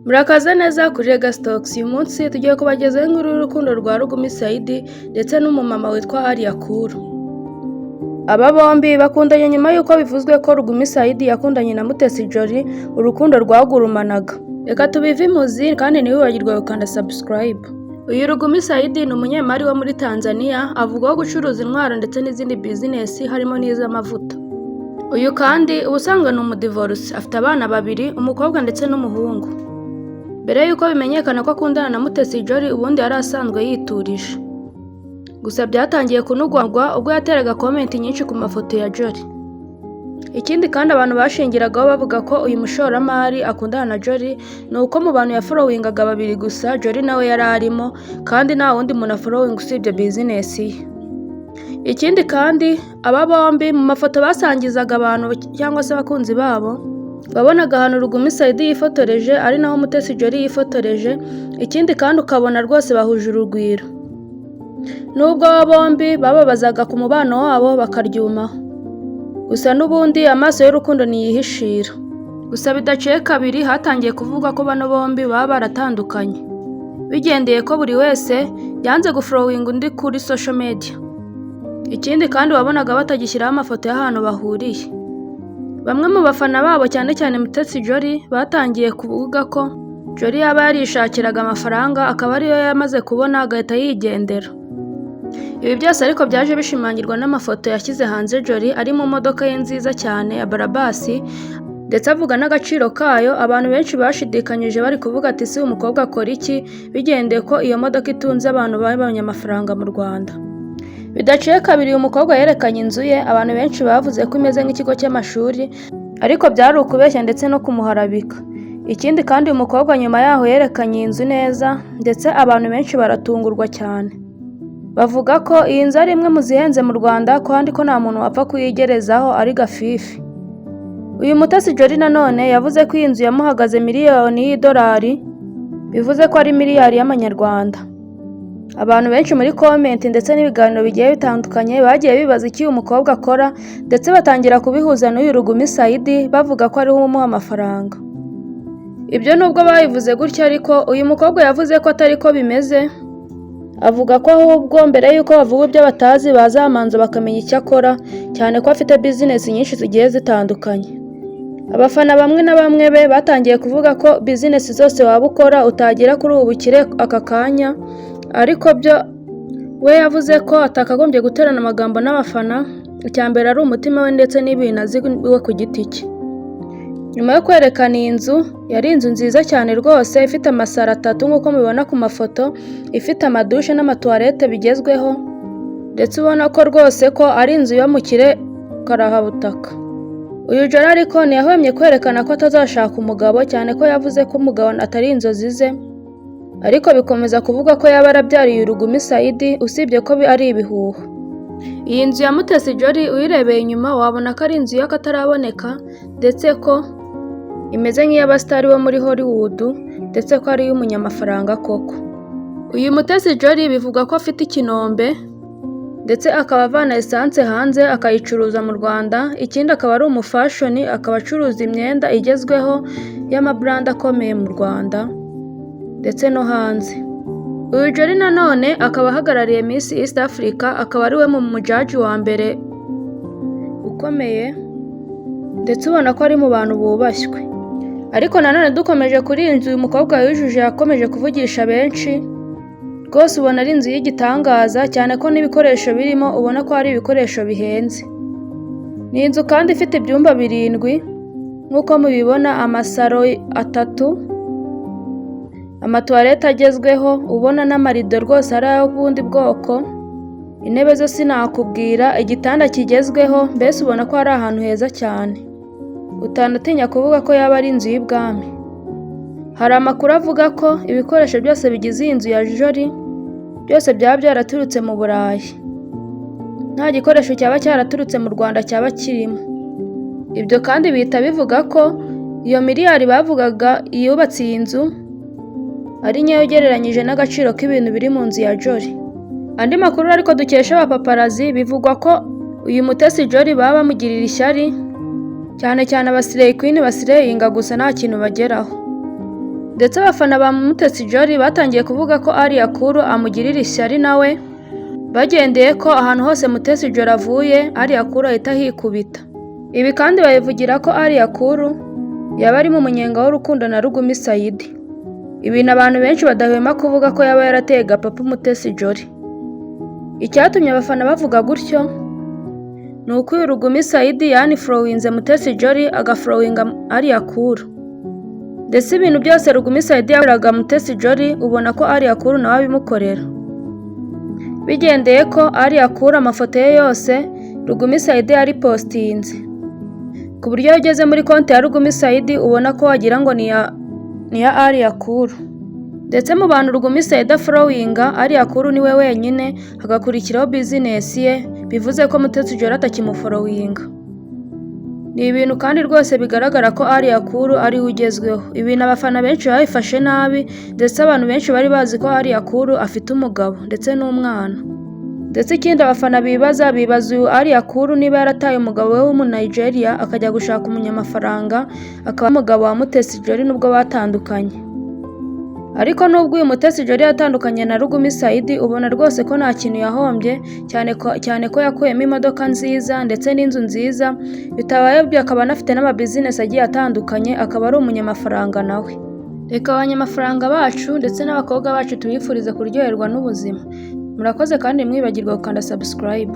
Murakaza neza kuri Legacy Talks. Uyu munsi tugiye kubagezaho inkuru y'urukundo rwa Lugumi Saidi ndetse n'umumama witwa Alliah Cool. Aba bombi bakundanye nyuma y'uko bivuzwe ko Lugumi Saidi yakundanye na Mutesi Jolly, urukundo rwagurumanaga. Reka tubive imuzi kandi ntiwibagirwe gukanda subscribe. Uyu Lugumi Saidi ni umunyemari wo muri Tanzania, avugwaho gucuruza intwaro ndetse n'izindi bizinesi harimo n'iz'amavuta. Uyu kandi ubusanzwe ni umudivorce, afite abana babiri, umukobwa ndetse n'umuhungu. Mbere y'uko bimenyekana ko akundana na Mutesi Jolly, ubundi yari asanzwe yiturije. Gusa byatangiye kunugwanugwa ubwo yateraga comment nyinshi ku mafoto ya Jolly. Ikindi kandi abantu bashingiragaho bavuga ko uyu mushoramari akundana na Jolly ni uko mu bantu yafollowingaga babiri gusa, Jolly nawe yari arimo, kandi nta wundi muntu afollowinga usibye bizinesi ye. Ikindi kandi, aba bombi mu mafoto basangizaga abantu cyangwa se abakunzi babo, wabonaga ahantu Lugumi Saidi yifotoreje ari naho Mutesi Jolly yifotoreje, ikindi kandi ukabona rwose bahuje urugwiro. Nubwo aba bombi bababazaga ku mubano wabo bakaryumaho. Gusa n'ubundi amaso y'urukundo ntiyihishira. Gusa bidaciye kabiri hatangiye kuvugwa ko bano bombi baba baratandukanye, bigendeye ko buri wese yanze gufollowinga undi kuri social media. Ikindi kandi wabonaga batagishyiraho amafoto y'ahantu bahuriye. Bamwe mu bafana babo, cyane cyane Mutesi Jolly, batangiye kuvuga ko Jolly yaba yarishakiraga amafaranga, akaba ariyo yamaze kubona agahita yigendera. Ibi byose ariko byaje bishimangirwa n'amafoto yashyize hanze Jolly ari mu modoka ye nziza cyane ya Brabus, ndetse avuga n'agaciro kayo. Abantu benshi bashidikanyije bari kuvuga ati: "Ese uyu mukobwa akora iki?" bigendeye ko iyo modoka itunze abantu babonye amafaranga mu Rwanda. Bidaciye kabiri uyu mukobwa yerekanye inzu ye, abantu benshi bavuze ko imeze nk'ikigo cy'amashuri, ariko byari ukubeshya ndetse no kumuharabika. Ikindi kandi, uyu mukobwa nyuma yaho yerekanye iyi nzu neza, ndetse abantu benshi baratungurwa cyane. Bavuga ko iyi nzu ari imwe mu zihenze mu Rwanda kandi ko nta muntu wapfa kuyigerezaho ari gafifi. Uyu Mutesi Jolly nanone yavuze ko iyi nzu yamuhagaze miliyoni y'idolari, bivuze ko ari miliyari y'amanyarwanda. Abantu benshi muri comment ndetse n'ibiganiro bigiye bitandukanye bagiye bibaza icyo uyu mukobwa akora, ndetse batangira kubihuza n'uyu Lugumi Saidi, bavuga ko ariwe umuha amafaranga. Ibyo nubwo babivuze gutya ariko, uyu mukobwa yavuze ko atari ko bimeze, avuga ko ahubwo mbere y'uko bavuga ibyo batazi bazamanza bakamenya icyo akora, cyane ko afite bizinesi nyinshi zigiye zitandukanye. Abafana bamwe na bamwe be batangiye kuvuga ko bizinesi zose waba ukora utagera kuri ubu bukire aka kanya, ariko byo we yavuze ko atakagombye guterana amagambo n'abafana, icya mbere ari umutima we ndetse n'ibintu azi we ku giti cye. Nyuma yo kwerekana iyi nzu, yari inzu nziza cyane rwose, ifite amasaro atatu nk'uko mubibona ku mafoto, ifite amadushe n'amatuwarete bigezweho, ndetse ubona ko rwose ko ari inzu y'umukire karahabutaka. Uyu Jolly ariko ntiyahwemye kwerekana ko atazashaka umugabo, cyane ko yavuze ko umugabo atari inzozi ze, ariko bikomeza kuvuga ko yaba yarabyariye Lugumi Saidi, usibye ko ari ibihuha. Iyi nzu ya Mutesi Jolly uyirebeye inyuma wabona ko ari inzu y'akataraboneka, ndetse ko imeze nk'iy'abasitari bo muri Hollywood, ndetse ko ari iy'umunyamafaranga koko. Uyu Mutesi Jolly bivugwa ko afite ikinombe, ndetse akaba avana esanse hanze akayicuruza mu Rwanda, ikindi akaba ari umufashion, akaba acuruza imyenda igezweho y'amabrand akomeye mu Rwanda ndetse no hanze. Uyu Jolly nanone akaba ahagarariye Miss East Africa, akaba ari we mu mujudge wa mbere ukomeye, ndetse ubona ko ari mu bantu bubashywe. Ariko nanone dukomeje kuri iyi nzu uyu mukobwa yujuje yakomeje kuvugisha benshi, rwose ubona ari inzu y'igitangaza, cyane ko n'ibikoresho birimo ubona ko ari ibikoresho bihenze. Ni inzu kandi ifite ibyumba birindwi nk'uko mubibona, amasaro atatu, amatuwarete agezweho, ubona n'amarido rwose ari ay'ubundi bwoko, intebe zo sinakubwira, igitanda kigezweho, mbese ubona ko ari ahantu heza cyane. Utanatinya kuvuga ko yaba ari inzu y'ibwami. Hari amakuru avuga ko ibikoresho byose bigize iyi nzu ya Jolly byose byaba byaraturutse mu Burayi. Nta gikoresho cyaba cyaraturutse mu Rwanda cyaba kirimo. Ibyo kandi bihita bivuga ko iyo miliyari bavugaga yubatse iyi nzu ari nkeya ugereranyije n'agaciro k'ibintu biri mu nzu ya Jolly. Andi makuru ariko dukesha abapaparazzi, bivugwa ko uyu Mutesi Jolly baba bamugirira ishyari, cyane cyane abaslay queen baslayinga gusa nta kintu bageraho. Ndetse abafana ba Mutesi Jolly batangiye kuvuga ko Alliah Cool amugirira ishyari nawe, bagendeye ko ahantu hose Mutesi Jolly avuye, Alliah Cool ahita ahikubita. Ibi kandi babivugira ko Alliah Cool yaba ari mu munyenga w'urukundo na Lugumi Saidi. Ibintu abantu benshi badahwema kuvuga ko yaba yarateye gapapu Mutesi Jolly. Icyatumye abafana bavuga gutyo ni uko uyu Lugumi Saidi yaunfollowinze Mutesi Jolly, agafollowinga Alliah Cool. Ndetse ibintu byose Lugumi Saidi yakoreraga Mutesi Jolly, ubona ko Alliah Cool nawe abimukorera. Bigendeye ko Alliah Cool amafoto ye yose Lugumi Saidi yaripostinze, ku buryo iyo ugeze muri konti ya Lugumi Saidi ubona ko wagira ngo ni iya Alliah Cool. Ndetse mu bantu Lugumi Saidi afollowinga, Alliah Cool niwe wenyine, hagakurikiraho business ye, bivuze ko Mutesi Jolly atakimufollowinga. Ni ibintu kandi rwose bigaragara ko Alliah Cool ariwe ugezweho. Ibintu abafana benshi babifashe nabi, ndetse abantu benshi bari bazi ko Alliah Cool afite umugabo ndetse n'umwana. Ndetse ikindi abafana bibaza, bibaza uyu Alliah Cool niba yarataye umugabo we w'umu-Nigeria akajya gushaka umunyamafaranga, akaba umugabo wa Mutesi Jolly nubwo batandukanye. Ariko nubwo uyu Mutesi Jolly yatandukanye na Lugumi Saidi, ubona rwose ko nta kintu yahombye, cyane ko yakuyemo imodoka nziza ndetse n'inzu nziza, bitabaye ibyo akaba anafite n'amabusiness agiye atandukanye, akaba ari umunyamafaranga nawe. Reka abanyamafaranga bacu ndetse n'abakobwa bacu tubifurize kuryoherwa n'ubuzima. Murakoze kandi ntimwibagirwe gukanda subscribe.